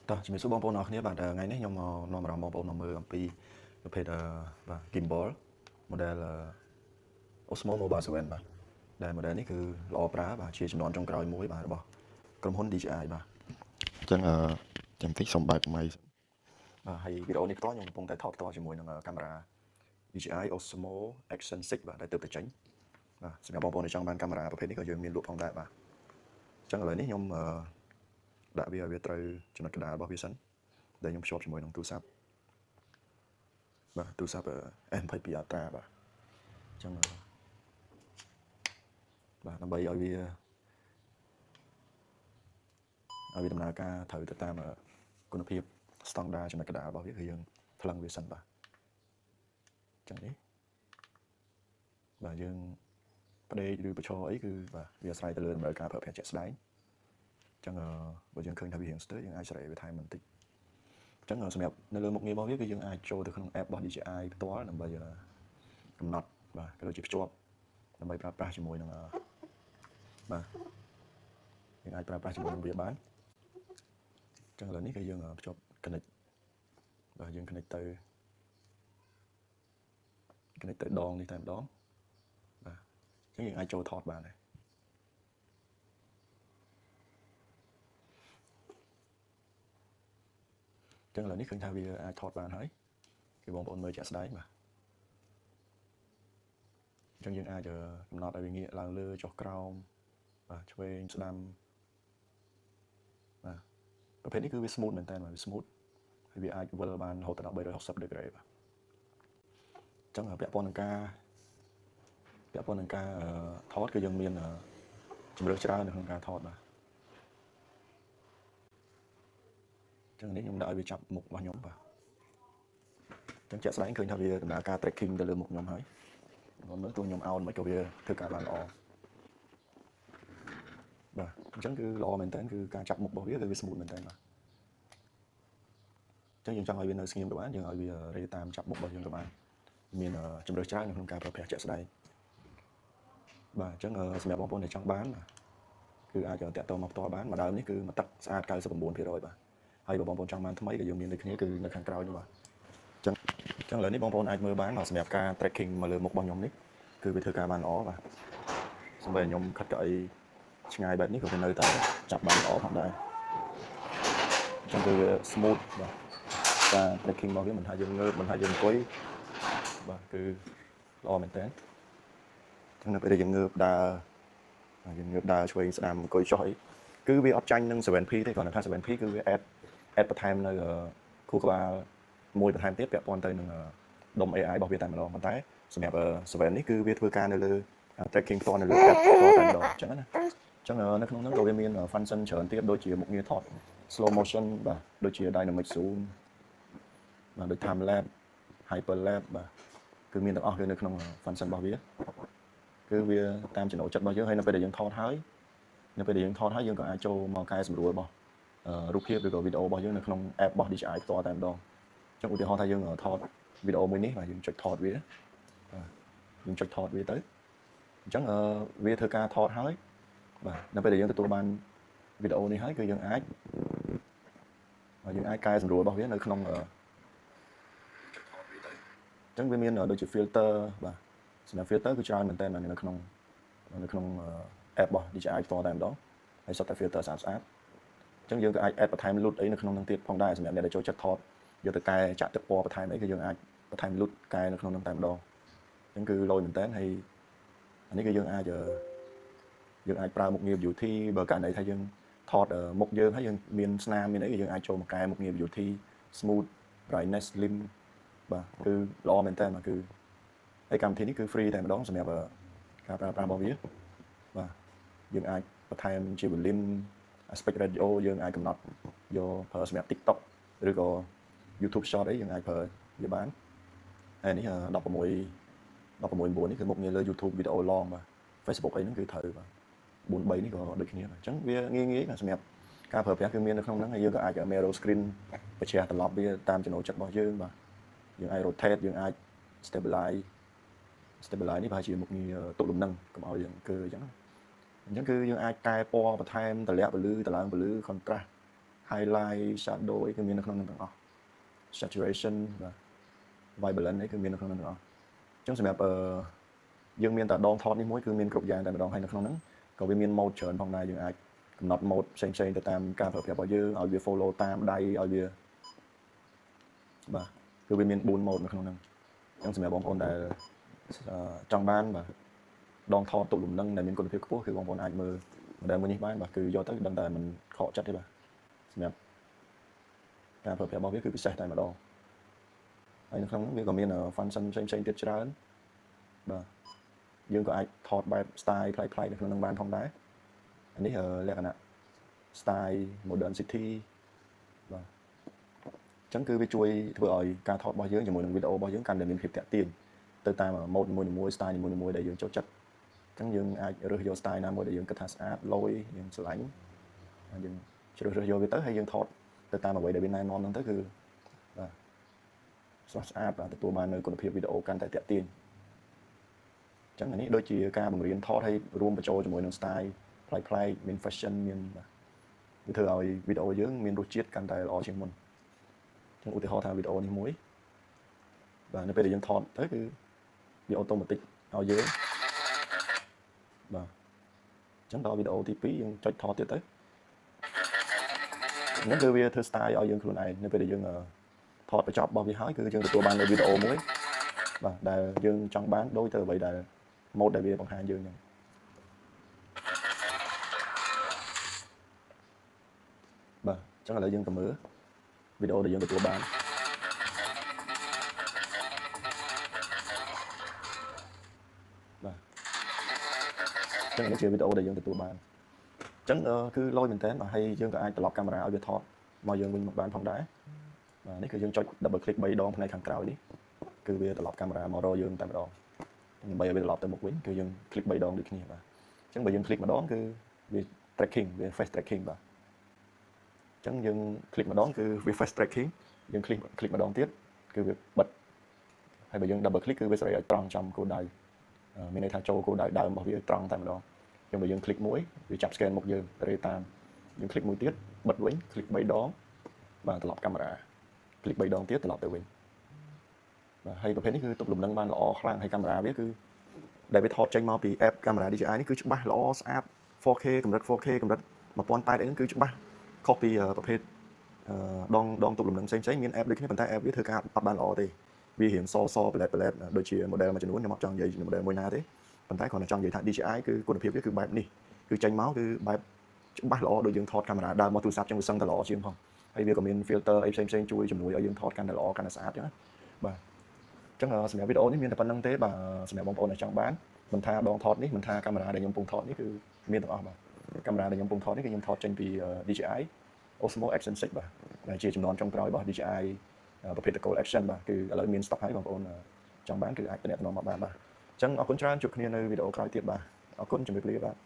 តោះជំរាបសួរបងប្អូនអរគ្នាបាទថ្ងៃនេះខ្ញុំមកនាំអារម្មណ៍បងប្អូនមកមើលអំពីប្រភេទបាទ gimbal model Osmo Mobile 7បាទដែល model នេះគឺល្អប្រើបាទជាចំនួនចុងក្រោយមួយបាទរបស់ក្រុមហ៊ុន DJI បាទអញ្ចឹងអឺចាំតិចសូមបើក mic បាទហើយវីដេអូនេះផ្ទាល់ខ្ញុំកំពុងតែថតផ្ទាល់ជាមួយនឹងកាមេរ៉ា DJI Osmo Action 6បាទដែលទើបតែចេញបាទសម្រាប់បងប្អូនដែលចង់បានកាមេរ៉ាប្រភេទនេះក៏យើងមានលក់ផងដែរបាទអញ្ចឹងឥឡូវនេះខ្ញុំអឺដាក់វាឲ្យវាត្រូវចំណុចកណ្ដាលរបស់វាសិនដែលខ្ញុំភ្ជាប់ជាមួយនឹងទូរស័ព្ទបាទទូរស័ព្ទ S22 Ultra បាទអញ្ចឹងបាទដើម្បីឲ្យវាដំណើរការត្រូវទៅតាមគុណភាពស្តង់ដារចំណុចកណ្ដាលរបស់វាគឺយើងថ្លឹងវាសិនបាទអញ្ចឹងនេះបាទយើងផ្ដេកឬបញ្ឈរអីគឺបាទវាអាស្រ័យទៅលើតម្រូវការប្រើប្រាស់ជាក់ស្ដែងអញ្ចឹងបើយើងឃើញថាវារៀងស្ទើរយើងអាចសេរីវាថែមបន្តិចអញ្ចឹងសម្រាប់នៅលើមុខងាររបស់វាគឺយើងអាចចូលទៅក្នុង app របស់ DJI ផ្ទាល់ដើម្បីកំណត់បាទក៏ដូចជាភ្ជាប់ដើម្បីប្រើប្រាស់ជាមួយនឹងបាទយើងអាចប្រើប្រាស់ជាមួយនឹងវាបានអញ្ចឹងឥឡូវនេះគឺយើងភ្ជាប់ connect បាទយើង connect ទៅដងនេះតែម្ដងបាទអញ្ចឹងយើងអាចចូលថតបានហើយអញ្ចឹងឥឡូវនេះឃើញថាវាអាចថតបានហើយគឺបងប្អូនមើលជាក់ស្ដែងបាទអញ្ចឹងយើងអាចកំណត់ឲ្យវាងាកឡើងលើចុះក្រោមបាទឆ្វេងស្ដាំបាទប្រភេទនេះគឺវា smooth មែនតើបាទវា smooth ហើយវាអាចវិលបានរហូតដល់360 degree បាទអញ្ចឹងពាក់ព័ន្ធនឹងការថតគឺយើងមានជម្រើសច្រើននៅក្នុងការថតបាទអញ្ចឹងនេះខ្ញុំដាក់ឲ្យវាចាប់មុខរបស់ខ្ញុំបាទអញ្ចឹងជាក់ស្ដែងឃើញថាវាដំណើរការ tracking ទៅលើមុខខ្ញុំហើយបងមើលទោះខ្ញុំអោនមិនក៏វាធ្វើការបានល្អបាទអញ្ចឹងគឺល្អមែនតើគឺការចាប់មុខរបស់វាគឺវា smooth មែនតើបាទអញ្ចឹងយើងចង់ឲ្យវានៅស្ងៀមក៏បានយើងឲ្យវារេតាមចាប់មុខរបស់យើងក៏បានមានជម្រើសច្រើននៅក្នុងការប្រើប្រាស់ជាក់ស្ដែងបាទអញ្ចឹងសម្រាប់បងប្អូនដែលចង់បានបាទគឺអាចតាក់ទងមកផ្ទាល់បានមួយដើមនេះគឺមួយទឹកស្អាត99%បាទហើយបើបងប្អូនចង់បានថ្មីក៏យើងមានដូចគ្នាគឺនៅខាងក្រោយនេះបាទអញ្ចឹងឥឡូវនេះបងប្អូនអាចមើលបានបាទសម្រាប់ការ tracking មកលើមុខរបស់ខ្ញុំនេះគឺវាធ្វើការបានល្អបាទសូម្បីខ្ញុំខិតកៅអីឆ្ងាយបែបនេះក៏វានៅតែចាប់បានល្អផងដែរអញ្ចឹងគឺវា smooth បាទការ tracking របស់វាមិនថាយើងងើបមិនថាយើងអង្គុយបាទគឺល្អមែនតើអញ្ចឹងនៅពេលដែលយើងងើបដើរយើងងើបដើរឆ្វេងស្ដាំអង្គុយចុះអីគឺវាអត់ចាញ់នឹង 7P ទេគ្រាន់តែថា 7P គឺវា add បន្ថែមនៅខួរក្បាលមួយបន្ថែមទៀតពាក់ព័ន្ធទៅនឹងដុំ AI របស់វាតែម្ដងប៉ុន្តែសម្រាប់7នេះគឺវាធ្វើការនៅលើ tracking ផ្ទាល់នៅលើ app ផ្ទាល់តែម្ដងអញ្ចឹងណាអញ្ចឹងនៅក្នុងហ្នឹងក៏វាមាន function ច្រើនទៀតដូចជាមុខងារថត slow motion បាទដូចជា dynamic zoom បាទដូច time lapse hyper lapse បាទគឺមានទាំងអស់គឺនៅក្នុង function របស់វាគឺវាតាមចំណូលចិត្តរបស់យើងហើយនៅពេលដែលយើងថតហើយនៅពេលដែលយើងថតហើយយើងក៏អាចចូលមកកែសម្រួលរបស់រូបភាពឬក៏វីដេអូរបស់យើងនៅក្នុង app របស់ DJI ផ្ទាល់តែម្ដងអញ្ចឹងឧទាហរណ៍ថាយើងថតវីដេអូមួយនេះបាទយើងចុចថតវាបាទយើងចុចថតវាទៅអញ្ចឹងវាធ្វើការថតហើយបាទនៅពេលដែលយើងទទួលបានវីដេអូនេះហើយគឺយើងអាចកែសម្រួលរបស់វានៅក្នុងអញ្ចឹងវាមានដូចជា filter បាទសម្រាប់ filter គឺច្រើនមែនតើនៅក្នុង app របស់ DJI ផ្ទាល់តែម្ដងហើយសុទ្ធតែ filter ស្អាតស្អាតអញ្ចឹងយើងក៏អាច add បន្ថែម LUT អីនៅក្នុងនឹងទៀតផងដែរសម្រាប់អ្នកដែលចូលចិត្តថតយកទៅកែចាក់ទឹកពណ៌បន្ថែមអីគឺយើងអាចបន្ថែម LUT កែនៅក្នុងនឹងតែម្ដងអញ្ចឹងគឺលយមែនតើហើយអានេះគឺយើងអាចប្រើមុខងារ beauty បើករណីថាយើងថតមុខយើងហើយយើងមានស្នាមមានអីគឺយើងអាចចូលមកកែមុខងារ beauty smooth brightness slim បាទគឺល្អមែនតើបាទគឺហើយកម្មវិធីនេះគឺ free តែម្ដងសម្រាប់ការប្រើប្រាស់របស់វាបាទយើងអាចបន្ថែមជា volume aspect ratio យើងអាចកំណត់យកប្រើសម្រាប់ TikTok ឬក៏ YouTube Short អីយើងអាចប្រើវាបានហើយនេះ16 16 9នេះគឺមុខងារលើ YouTube video long បាទ Facebook អីហ្នឹងគឺត្រូវបាទ4 3នេះក៏ដូចគ្នាបាទអញ្ចឹងវាងាយងាយបាទសម្រាប់ការប្រើប្រាស់គឺមាននៅក្នុងហ្នឹងហើយយើងក៏អាច mirror screen បញ្ច្រាសត្រឡប់វាតាមចំណូលចិត្តរបស់យើងបាទយើងអាច rotate យើងអាច stabilize stabilize នេះប្រហែលជាមុខងារទុកលំនឹងកុំឲ្យយើងកើអញ្ចឹងអញ្ចឹងគឺយើងអាចកែពណ៌បន្ថែមតម្លាក់ពន្លឺតម្លើងពន្លឺ contrast highlight shadow អីគឺមាននៅក្នុងនឹងទាំងអស់ saturation បាទ vibrance អីគឺមាននៅក្នុងនឹងទាំងអស់អញ្ចឹងសម្រាប់អឺយើងមានតែដងថតនេះមួយគឺមានគ្រប់យ៉ាងតែម្ដងហើយនៅក្នុងហ្នឹងក៏វាមាន mode ច្រើនផងដែរយើងអាចកំណត់ mode ផ្សេងៗទៅតាមការប្រើប្រាស់របស់យើងឲ្យវា follow តាមដៃឲ្យវាបាទគឺវាមាន4 mode នៅក្នុងហ្នឹងអញ្ចឹងសម្រាប់បងប្អូនដែលចង់បានបាទដងថតទុកលំនឹងដែលមានគុណភាពខ្ពស់គឺបងប្អូនអាចមើល model មួយនេះបានបាទគឺយកទៅដឹងតែមិនខកចិត្តទេបាទសម្រាប់ការប្រើប្រាស់របស់វាគឺពិសេសតែម្ដងហើយនៅក្នុងហ្នឹងវាក៏មាន function ផ្សេងៗទៀតច្រើនបាទយើងក៏អាចថតបែប style ប្លែកៗនៅក្នុងហ្នឹងបានផងដែរអានេះលក្ខណៈ style modern city បាទអញ្ចឹងគឺវាជួយធ្វើឲ្យការថតរបស់យើងជាមួយនឹងវីដេអូរបស់យើងកាន់តែមានភាពទាក់ទាញទៅតាម mode នីមួយៗ style នីមួយៗដែលយើងចូលចិត្តអញ្ចឹងយើងអាចរើសយក style ណាមួយដែលយើងគិតថាស្អាតលយយើងស្រឡាញ់ហើយយើងជ្រើសរើសយកវាទៅហើយយើងថតទៅតាមអ្វីដែលវាណែនាំហ្នឹងទៅគឺបាទស្រស់ស្អាតបាទទទួលបាននៅគុណភាពវីដេអូកាន់តែទាក់ទាញអញ្ចឹងអានេះដូចជាការបង្រៀនថតឲ្យរួមបញ្ចូលជាមួយនឹង style ប្លែកៗមាន fashion មានបាទវាធ្វើឲ្យវីដេអូយើងមានរសជាតិកាន់តែល្អជាងមុនអញ្ចឹងឧទាហរណ៍ថាវីដេអូនេះមួយបាទនៅពេលដែលយើងថតទៅគឺវា automatic ឲ្យយើងបាទអញ្ចឹងដល់វីដេអូទី2យើងចុចថតទៀតទៅហ្នឹងគឺវាធ្វើ style ឲ្យយើងខ្លួនឯងនៅពេលដែលយើងថតបញ្ចប់របស់វាហើយគឺយើងទទួលបាននៅវីដេអូមួយបាទដែលយើងចង់បានដូចទៅអ្វីដែល mode ដែលវាបង្ហាញយើងអញ្ចឹងបាទអញ្ចឹងឥឡូវយើងទៅមើលវីដេអូដែលយើងទទួលបានបាទអញ្ចឹងនេះជាវីដេអូដែលយើងទទួលបានអញ្ចឹងគឺលយមែនតើបាទហើយយើងក៏អាចត្រឡប់កាមេរ៉ាឲ្យវាថតមកយើងវិញមកបានផងដែរបាទនេះគឺយើងចុច double click 3ដងផ្នែកខាងក្រោយនេះគឺវាត្រឡប់កាមេរ៉ាមករកយើងតែម្ដងដើម្បីឲ្យវាត្រឡប់ទៅមុខវិញគឺយើង click 3ដងដូចគ្នាបាទអញ្ចឹងបើយើង click ម្ដងគឺវា tracking វា face tracking បាទអញ្ចឹងយើង click ម្ដងគឺវា face tracking យើង click ម្ដងទៀតគឺវាបិទហើយបើយើង double click គឺវាសេរីឲ្យត្រង់ចំគោលដៅមានន័យថាចូលគោលដៅដើមរបស់វាត្រង់តែម្ដងអញ្ចឹងបើយើង click មួយវាចាប់ scan មុខយើងរេតាមយើង click មួយទៀតបិទវិញ click 3ដងបាទត្រឡប់កាមេរ៉ា click 3ដងទៀតត្រឡប់ទៅវិញបាទហើយប្រភេទនេះគឺទប់លំនឹងបានល្អខ្លាំងហើយកាមេរ៉ាវាគឺដែលវាថតចេញមកពី app កាមេរ៉ា DJI នេះគឺច្បាស់ល្អស្អាត 4K កម្រិត 4K កម្រិត1080អីហ្នឹងគឺច្បាស់ខុសពីប្រភេទដងដងទប់លំនឹងផ្សេងផ្សេងមាន app ដូចគ្នាប៉ុន្តែ app វាធ្វើការអត់បានល្អទេវារៀងសសប្លែតប្លែតដូចជា model មួយចំនួនខ្ញុំអត់ចង់និយាយ model មួយណាទេប៉ុន្តែគ្រាន់តែចង់និយាយថា DJI គឺគុណភាពវាគឺបែបនេះគឺចេញមកគឺបែបច្បាស់ល្អដូចយើងថតកាមេរ៉ាដើមមកទូរស័ព្ទចឹងវាសឹងតែល្អជាងផងហើយវាក៏មាន filter អីផ្សេងផ្សេងជួយជំនួយឲ្យយើងថតកាន់តែល្អកាន់តែស្អាតចឹងណាបាទអញ្ចឹងសម្រាប់វីដេអូនេះមានតែប៉ុណ្្នឹងទេបាទសម្រាប់បងប្អូនដែលចង់បានមិនថាដងថតនេះមិនថាកាមេរ៉ាដែលខ្ញុំកំពុងថតនេះគឺមានទាំងអស់បាទកាមេរ៉ាដែលខ្ញុំកំពុងថតនេះគឺខ្ញុំថតចេញពី DJI Osmo Action 6បាទដែលជាចំនួនចុងក្រោយរបស់ DJI ប្រភេទត្រកូល Action បាទគឺឥឡូវមាន stock ហើយបងប្អូនចង់បានគឺអាចទំនាក់ទំនងមកបានបាទអញ្ចឹងអរគុណច្រើនជួបគ្នានៅវីដេអូក្រោយទៀតបាទអរគុណជម្រាបលាបាទ។